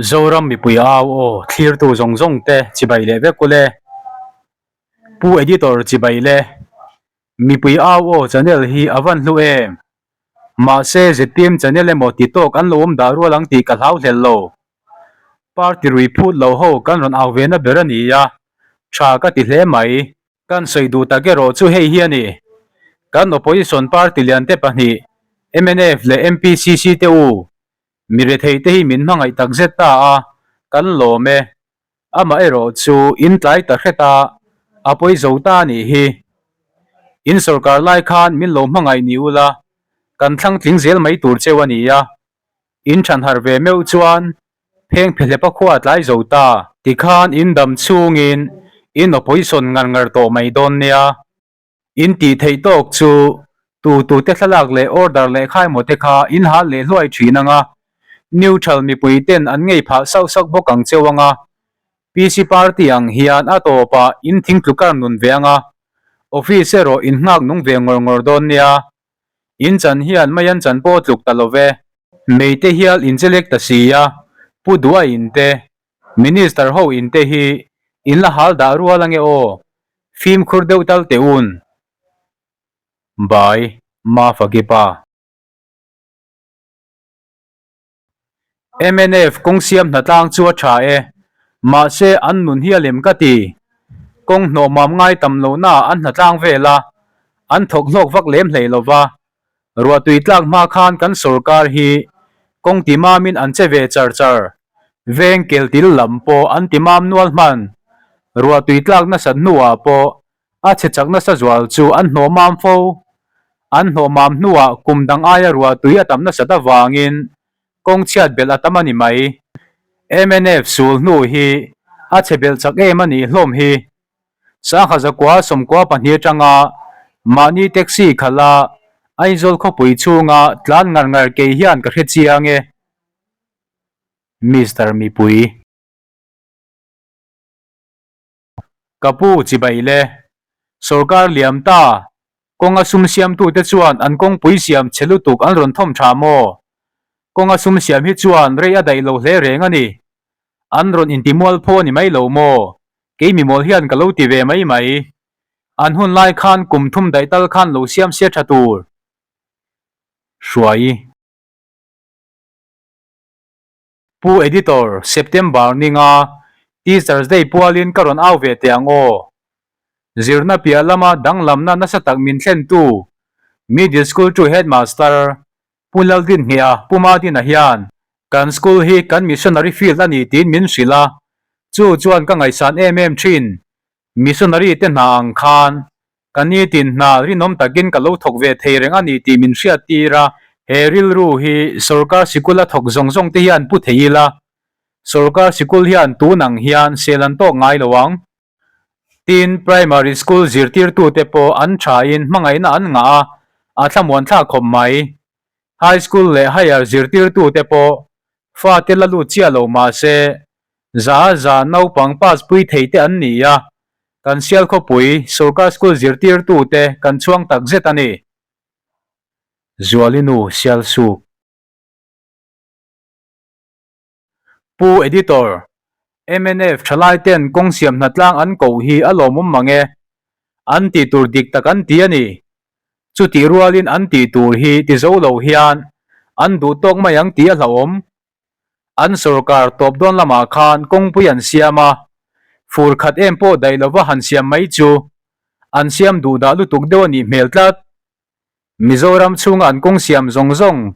Zoram mipui au aw thlirtu zawng zawng te chibai leh vek ule. Pu Editor chibai le. Mipui au aw channel hi a van hlu em. Mahse zpm channel emaw ti tawk an lo awm dah rual ang tih ka hlau hlel lo. Party rui phut lo ho kan rawn au ve na ber a ni a, tha ka ti hle mai. Kan sawi duh tak erawh chu hei hi a ni. Kan opposition party lian te pahnih mnf leh MPCC te u, mi rethei te hi min hmangaih tak zet ta a, kan lawm e. Amaherawh chu in tlai ta hret a, a pawi zo ta a nih hi. In sorkar lai khan min lo hmangaih ni ula, kan thlang tling zel mai tur cheu a ni a. In than harh ve meuh chuan pheng phehlepa khua a tlai zo ta. Tikhan in dam chhungin in opposition ngar ngar tawh mai dawn nia. In tih theih tawk chu tu tu te thlalak leh order leh khaemaw te kha in hal leh hluai thin ang a, neutral mipui ten an ngei phah sauh sauh bawk ang cheu ang a. PC party ang hian a tawpah in thing tlukar nun ve ang a, office erawh in nghak nung ve ngawr ngawr dawn nia. In chan hian mai an chan pawh tluk ta lo ve. Meite hial in chelek ta si a, Pu Duha in te, Minister ho in te hi in la hal dah rual ange aw, fimkhur deuh tal teh un. By, Mafakipa. Mnf kawng siam hnatlang chu a tha e, mahse an nun hi a lem ka ti. Kawng hnawh mam ngai tam lohna ah an hnatlang vel a, an thawk hlawk vak lem hlei lo va. Ruahtui tlak hma khan kan sorkar hi kawng ti mamin an che ve char char. Veng keltil lam pawh an ti mam nual hman. Ruahtui tlak nasat hnuah pawh A chhe chak nasa zual chu an hnawh mam fo. An hnawh mam hnuah kum dang aia ruah tui a tam nasat avangin kawng chhiat belh a tam a ni mai. Mnf sul hnu hi a chhe belh chak em a nih hlawm hi. Sangha zakua sawmkua pahnih atanga mahni taxi khalh a Aizawl khawpui chhunga tlan ngar ngar kei hian ka hre chiang e. Mister Mipui. Ka pu chibai le. Sorkar liam ta, kawnga sum siamtute chuan an kawngpui siam chhe lutuk an rawn thawm tha maw? Kawnga sum siam hi chuan rei a daih lo hle reng a ni. An rawn intimual pho a ni mai lo maw? Kei mimawl hian ka lo ti ve mai mai. An hun lai khan kum thum daih tal khan lo siam sia tha tur. Hruai. Pu Editor, September ninga Teachers Day pualin ka rawn au ve teh ang aw. Zirna piah lama danglamna nasa tak min thlentu Middle School tu Headmaster Pu Laldinhngea Pu Madina hian kan school hi kan missionary field a ni tiin min hrilh a, chu chuan ka ngaihsan em em thin. Missionary te hna ang khan Ka nitin hna rinawm takin ka lo thawk ve thei reng a ni tih min hriat tir a, he rilru hi sorkar sikul a thawk zawng zawng te hian pu thei ila, sorkar sikul hian tun ang hian sel an tawk ngai lo ang. Tin, primary school zirtirtute pawh an thain hmangaihna an ngah a, a thlamuan thlak khawp mai. High school leh higher zirtirtute pawh fate la lut chiah lo mah se, za a za naupang pass pui thei te an ni a, kan sial khawpui sorkar school zirtirtute kan chhuang tak zet a ni. Zualinu Sialsuk. Pu Editor, mnf thalai ten kawng siam hnatlang an koh hi a lawmawm mang e. An tih tur dik tak an ti a ni. Chutih rualin an tih tur hi ti zo lo hian an duh tawk mai ang tih a hlauhawm. An sorkar tawp dawn lamah khan kawngpui an siam a, fur khat em pawh daih lova han siam mai chu an siam duh dah lutuk deuh a nih hmel tlat. Mizoram chhunga an kawng siam zawng zawng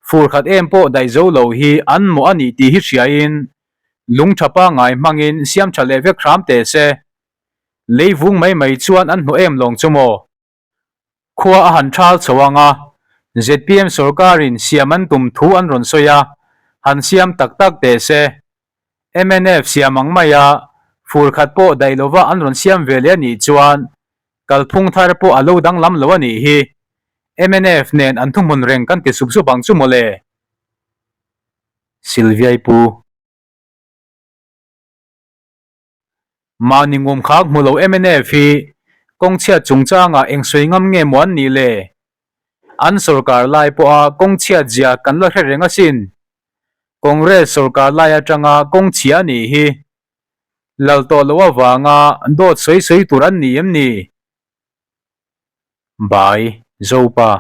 fur khat em pawh daih zo lo hi an mawh a nih tih hi hriain lung tha pangngai hmangin siam tha leh vek hram teh se. Lei vung mai mai chuan an hnawh em lawng chu maw? Khua a han thal chho ang a, zpm sorkarin siam an tum thu an rawn sawi a, han siam tak tak teh se. Mnf siam ang mai a, fur khat pawh daih lova an rawn siam ve leh a nih chuan kalphung thar pawh a lo danglam lo a nih hi. Mnf nen an thuhmun reng kan ti sup sup ang chu mawle. Sylviai Pu. Mahni ngum khak hmu lo mnf hi kawng chhiat chungchangah eng sawi ngam nge maw an nih le? An sorkar lai pawha kawng chhiat zia kan la hre reng asin. Congress sorkar lai atanga kawng chhia a nih hi. Lal tawh loh avanga dawt sawi sawi tur an ni em ni? Bai, Zopa.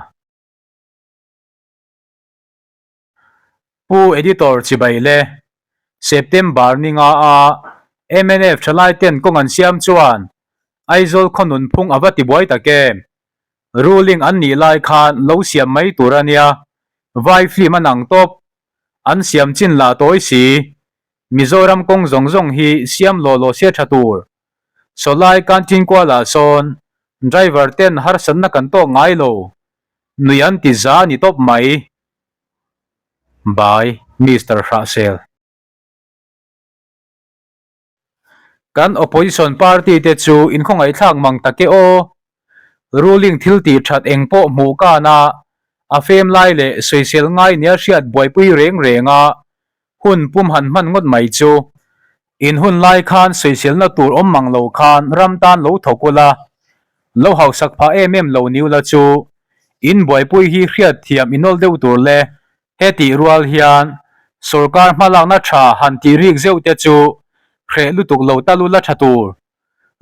Pu Editor Chibai le September ni nga a mnf thalai ten kawng an siam chuan Aizawl khaw nunphung a va ti buai tak em? Ruling an nih lai khan lo siam mai tur a nia, vai film an ang tawp. An siam chin lah tawi si. Mizoram kawng zawng zawng hi siam law law se tha tur. Sawlai Canteen kualah sawn driver ten harsatna kan tawk ngai lo. Nui an ti za a ni tawp mai. By Mister Hrahsel. Kan opposition party te chu inkhawngaihthlak mang tak e aw. Ruling thil tih that eng pawh hmuh kan a, a fem lai leh sawisel ngai nia hriat buaipui reng reng a, hun pum han hman ngawt mai chu. In hun lai khan sawiselna tur awm mang lo khan ram tan lo thawk ula, lo hausak phah em em lo ni ula chu in buaipui hi hriat thiam inawl deuh tur le. Hetih rual hian sorkar hmalakna tha han tih rik zeuh te chu hreh lutuk lo tal ula tha tur.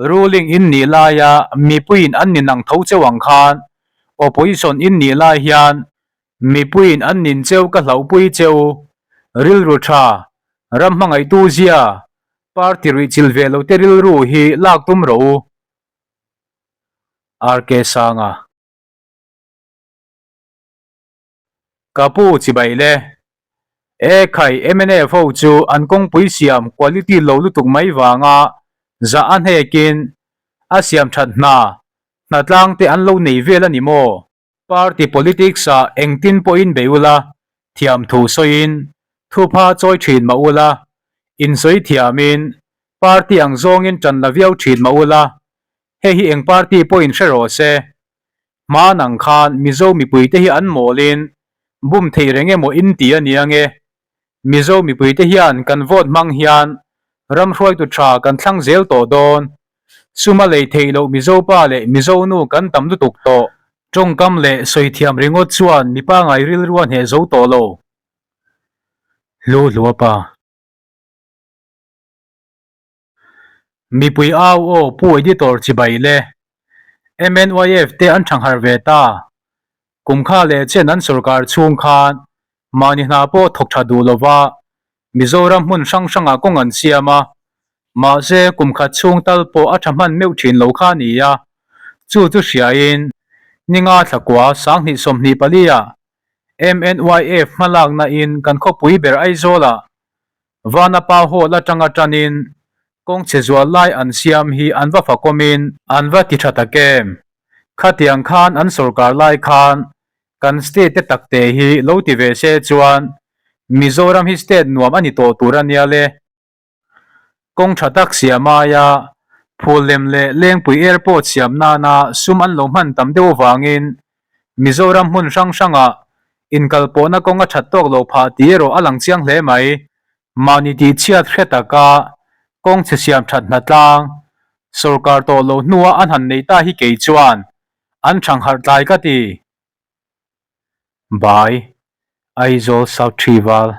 Ruling in nih laia mipuiin an nin ang tho cheu ang khan opposition in nih lai hian Mipuiin an nin cheu ka hlauhpui cheu, rilru tha, ram hmangaihtu zia, party ruihchilh ve lo te rilru hi lak tum rawh u. RK Sanga. Ka pu chibai le. E khai mnf ho chu an kawngpui siam quality lo lutuk mai vanga zah a hnekin a siam that hna hnatlang te an lo nei vel a ni maw? Party politics ah engtin pawhin bei ula, thiam thu sawiin thupha chawi thin mah ula, insawi thiamin party ang zawngin tan la viau thin mah ula, hei hi eng party pawhin hre rawh se. Hman ang khan Mizo mipuite hi an mawlin bum thei reng emaw in ti a nia nge? Mizo mipuite hian kan vote hmang hian ram hruaitu tha kan thlang zel tawh dawn. Suma lei theih loh Mizo pa leh Mizo nu kan tam lutuk tawh. Tawngkam leh sawi thiam ringawt chuan mi pangai rilru a hneh zo tawh lo. Hlu hlua pa. Mipui au aw Pu Editor chibai le. MNYF te an thangharh ve ta. Kum kha leh chen an sorkar chhung khan mahni hna pawh thawk tha duh lova Mizoram hmun hrang hrangah kawng an siam a, mahse kum khat chhung tal pawh a tha hman meuh thin lo kha a ni a, chu chu hriain ninga thlakua 20 24 ah MNYF hmalakna in kan khawpui ber Aizawlah Vanapa Hall atanga tanin kawng chhe zual lai an siam hi an va fakawmin an va ti tha tak em? Khatiang khan an sorkar lai khan kan state te takte hi lo ti ve se chuan Mizoram hi state nuam a ni tawh tur a nia le. Kawng tha tak siam aia phul lem leh Lengpui Airport siam nana sum an lo hman tam deuh avangin Mizoram hmun hrang hrangah inkalpawhna kawng a that tawk lo phah tih erawh a lang chiang hle mai. Mahni tihchhiat hre taka kawng chhe siam that hna tlang sorkar tawh lo hnua an han nei ta hi kei chuan an thangharh tlai ka ti. By, Aizawl South Trival.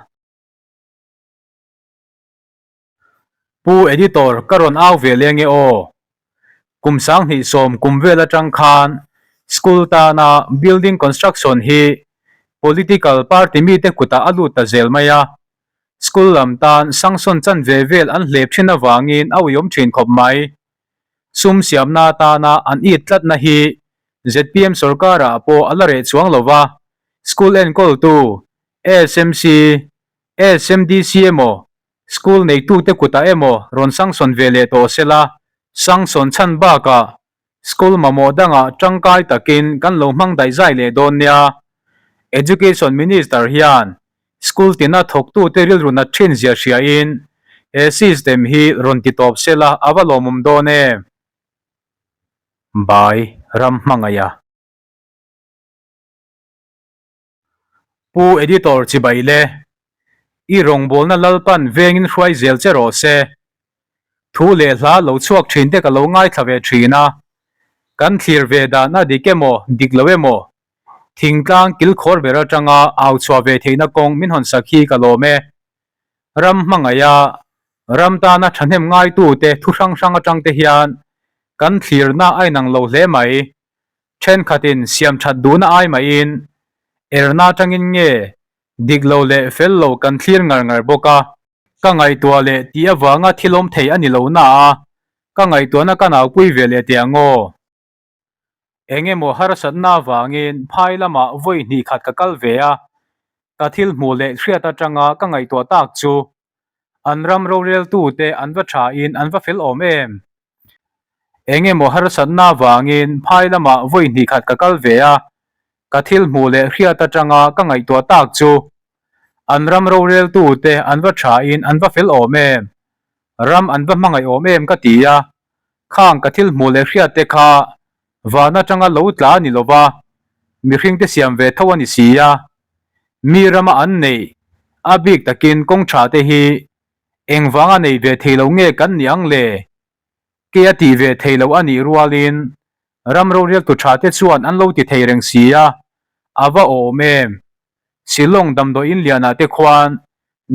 Pu Editor ka rawn au ve leng e aw. Kum 2010 kum vel atang khan school tana building construction hi political party mite kutah a lut ta zel mai a. School lam tan sanction chanve vel an hlep thin avangin a uiawm thin khawp mai. Sum siamna atana an it tlatna hi zpm sorkarah pawh a la reh chuang lo va, school enkawltu SMC, SMDC emaw School neitute kutah emaw rawn sanction ve leh tawh se la, sanction chhan bakah school mamawh dangah tangkai takin kan lo hmang daih zai leh dawn nia. Education Minister hian school tina thawktute rilru nat thin zia hriain he system hi rawn ti tawp se la a va lawmawm dawn em? By Ram Hmangaiha. Pu Editor chibai le, i rawngbawlna Lalpan vengin hruai zel che rawh se. Thu leh hla lo chhuak thin te ka lo ngaithla ve thin a, kan thlir ve dan a dik emaw dik lo emaw, thingtlang kilkhawr ber atanga au chhuah ve theihna kawng min hawn sak hi ka lawm e. Ram hmangaiha ram tana thahnem ngaitute thu hrang hrang atang te hian kan thlirna a inang lo hle mai. Thenkhatin siam that duhna ai mahin erna atangin nge dik lo leh fel lo kan thlir ngar ngar bawk a. Ka ngaihtuah leh tih avanga thil awm thei a ni lo na a, ka ngaihtuahna ka naupui ve leh teh ang aw. Eng emaw harsatna avangin phai lamah vawi hnih khat ka kal ve a, ka thil hmuh leh hriat atanga ka ngaihtuah tak chu an ram roreltute an va thain an va fel awm em? Eng emaw harsatna avangin phai lamah vawi hnih khat ka kal ve a, ka thil hmuh leh hriat atanga ka ngaihtuah tak chu an ram roreltute an va thain an va fel awm em? Ram an va hmangaih awm em ka ti a, Khang ka thil hmuh leh hriat te kha van atanga lo tla a ni lo va, mihring te siam ve tho a ni si a. Mi rama an neih a bik takin kawng tha te hi engvanga nei ve thei lo nge kan ni ang le? Ke a tih ve thei lo a nih rualin ram rorialtu tha te chuan an lo ti thei reng si a, a va awm em? Shillong damdawiin lianah te khuan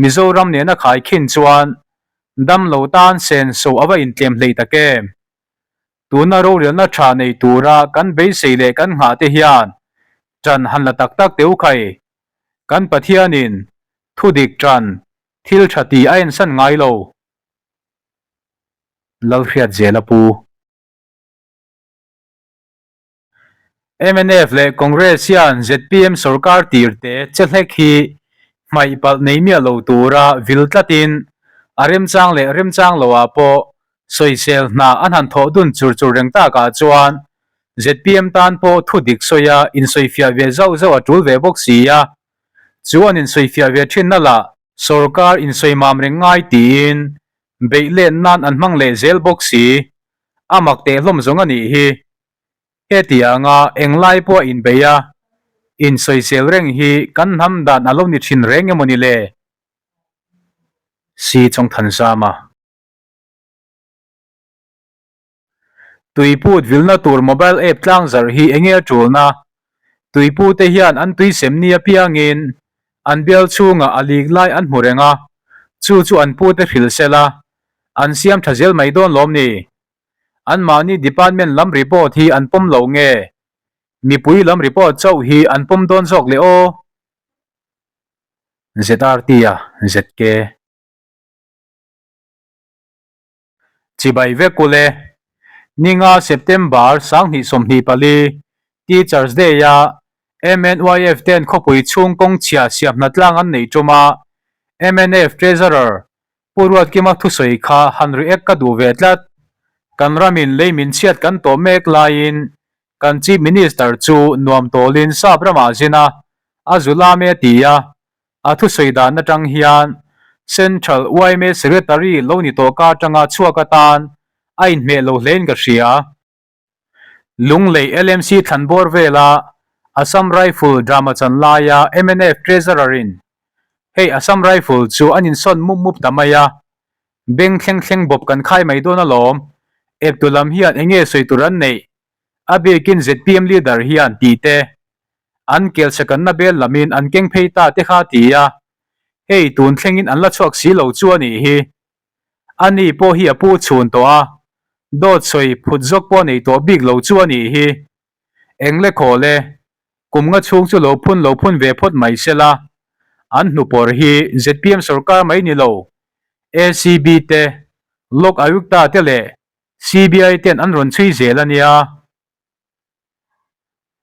Mizoram nena khai khin chuan Damlo tan senso a va intlem hlei tak em? Tuna rorelna tha nei tura kan beisei leh kan nghah te hian ṭan han la tak tak teu khai. Kan Pathianin thudik ṭan thil ṭha tih a ensan ngai lo. Lalhriatzela Pu. Mnf leh Congress hian zpm sorkar tirte che hlek hi hmaih palh nei miah lo tura vil tlatin a remchang leh remchang loah pawh sawisel hna an han thawh dun chur chur reng takah chuan zpm tan pawh thu dik sawia insawifiah ve zauh zauh a tul ve bawk si a, chu an insawifiah ve thinna lah sorkar insawimam reng ngai tiin beih let nan an hmang leh zel bawk si, a mak teh hlawm zawng a nih hi. Hetianga englai pawh a inbeih a, insawisel reng hi kan hnam dan a lo ni thin reng emaw ni le? Si Chawngthanzama. Tuiput vilna tur mobile app tlangzarh hi enge a tulna? Tuipute hian an tui sem ni apiangin an bial chhungah a lik lai an hmu reng a, chu chu an pute hrilh sela an siam tha zel mai dawn lawm ni? Anmahni department lam report hi an pawm lo nge? Mipui lam report chauh hi an pawm dawn zawk le aw? ZRT a ZK. Chibai vek ule. Ninga September 2024, Teachers Day a MNYF ten khawpui chhung kawng chhia siamhna tlang an neih tum a, mnf Treasurer Pu Ruatkima thusawi kha han react ka duh ve tlat. Kan ramin lei min chhiat kan tawh mek laiin kan Chief Minister chu nuam tawlin sap ramah zin a, a zu lam e a ti a, A thusawi dan atang hian Central yma Secretary lo ni tawh ka atanga chhuak atan a inhmeh lo hlein ka hria. Lunglei LMC thlanbawr vela Assam Rifle drama chan laia mnf Treasurer in hei Assam Rifle chu an insawn mup mup ta mai a, beng thleng thleng bawp kan khai mai dawn alawm, eptu lam hian enge sawi tur an neih? A bikin zpm leader hian tih te, an kel sekanna bel lamin an keng phei ta te kha ti a, hei tun thlengin an la chhuak si lo chu a nih hi. A ni pawh hi a pu chhun tawh a, dawt sawi phut zawk pawh nei tawh bik lo chu a nih hi. Engle khawl e, kum nga chhung chu lo phun lo phun ve phawt mai sela, an hnupawr hi zpm sorkar mai ni lo, ACB te, Lok Ayukta te leh CBI ten an rawn chhui zel a nia.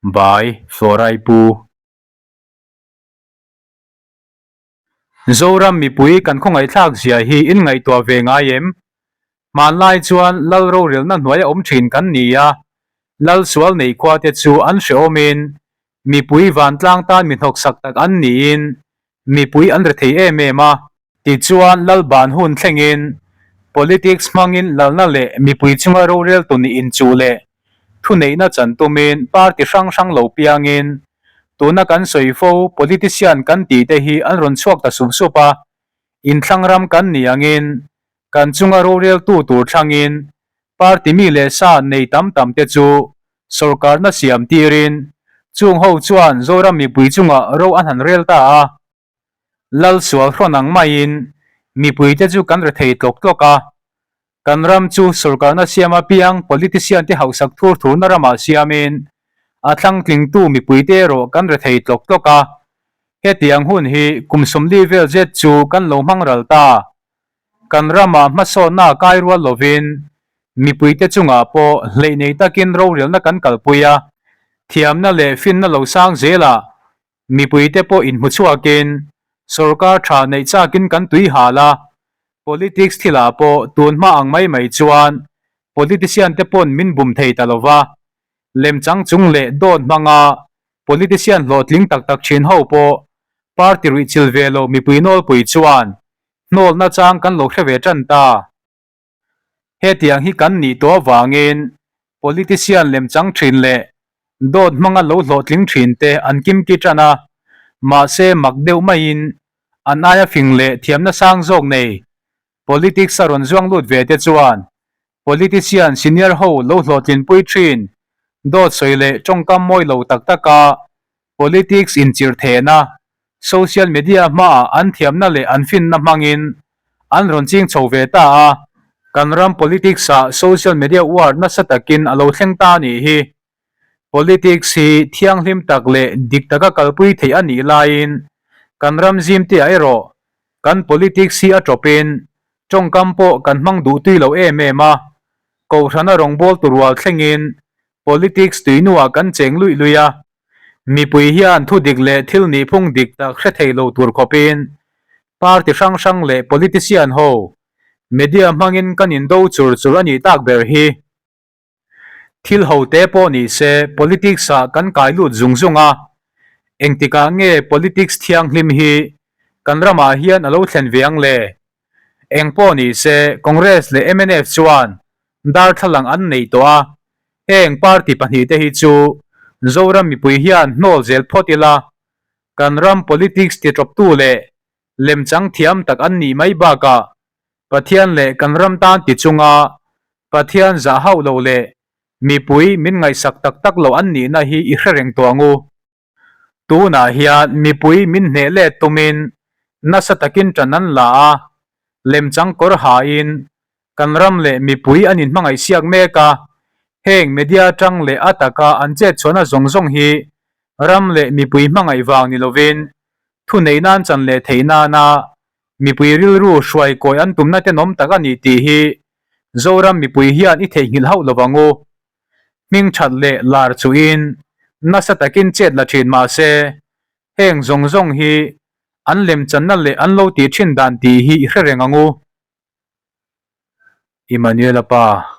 By Florai Pu. Zoram mipui kan khawngaihthlak zia hi in ngaihtuah ve ngai em? Hmanlai chuan Lal rorelna hnuaia awm thin kan ni a, Lal sual nei khua te chu an hrehawmin mipui vantlang tan mi hnawksak tak an niin mipui an rethei em em a. Tichuan, Lalban hun thlengin politics hmangin lalna leh mipui chunga roreltu nih inchuh leh thuneihna chan tumin party hrang hrang lo piangin tuna kan sawi fo politician kan tih te hi an rawn chhuak ta sup sup a, inthlang ram kan nih angin kan chunga roreltu tur thlangin party mi leh sa nei tam tam te chu sawrkarna siam tirin chung ho chuan Zoram mipui chungah ro an han rel ta a. Lal sual hrawn ang maiin Mipuite chu kan rethei tlawk tlawk a. Kan ram chu sorkarna siam apiang politician te hausak thur thurna ramah siamin a thlangtlingtu mipuite erawh kan rethei tlawk tlawk a. Hetiang hun hi kum 40 vel zet chu kan lo hmang ral ta. Kan ramah hmasawnna kai rual lovin mipuite chungah pawh hleih nei takin rorelna kan kalpui a, thiamna leh finna lo sang zelah Mipuite pawh inhmu chhuakin sorkar tha neih chakin kan tui hal a, politics thilah pawh tun hma ang mai mai chuan politician te pawn min bum thei ta lo va, lemchang chung leh dawt hmanga politician hlawhtling tak tak thin ho pawh party ruihchilh ve lo mipui nawlpui chuan hnawlna chang kan lo hre ve tan ta. Hetiang hi kan nih tawh avangin politician lemchang thin leh dawt hmanga lo hlawhtling thin te an kimki tan a, mahse mak deuh maiin an aia fing leh thiamna sang zawk nei politics a rawn zuang lut ve te chuan politician senior ho lo hlawhtlinpui thin dawt sawi leh tawngkam mawi lo tak taka Politics inchirh thehna, social media hmaah an thiamna leh an finna hmangin an rawn ching chho ve ta a, kan ram politics-ah social media uar nasa takin a lo thleng ta a nih hi. Politics hi thianghlim tak leh dik taka kalpui theih a nih laiin kan ram zimteah erawh kan politics hi a tawpin tawngkam pawh kan hmang duh tui lo em em a, kohhrana rawngbawltu rual thlengin Politics tuinuah kan cheng luih luih a, mipui hian thu dik leh thil nihphung dik tak hre thei lo tur khawpin party hrang hrang leh politician ho media hmangin kan indo chur chur a nih tak ber hi. Thil ho te pawh ni se politics ah kan kai lut zung zung a, engtikah nge politics thianghlim hi kan ramah hian a lo thlen ve ang le? Eng pawh ni se Congress leh mnf chuan darthlalang an nei tawh a, heng party pahnihte hi chu Zoram mipui hian hnawl zel phawt ila, kan ram politics ti tawptu leh lemchang thiam tak an nih mai bakah Pathian leh kan ram tan ti chunga Pathian zah hauh lo leh mipui min ngaihsak tak tak lo an nihna hi i hre reng tawh ang u. Tunah hian mipui min hneh let tumin nasa takin ṭan an la a, lemchang kawr hain kan ram leh mipui an inhmangaihsiak mek a, heng media aṭang leh a taka an chetchhuahna zawng zawng hi ram leh mipui hmangaih vang ni lovin thunei nan chan leh theih nana mipui rilru hruai kawi an tumna tenawm tak a ni tih hi Zoram mipui hian i theihnghilh hauh lovang u. Hming that leh lar chuhin nasa takin chet la thin mah se, heng zawng zawng hi an lemchanna leh an lo tih thin dan tih hi i hre reng ang u. Emmanuel-a pa.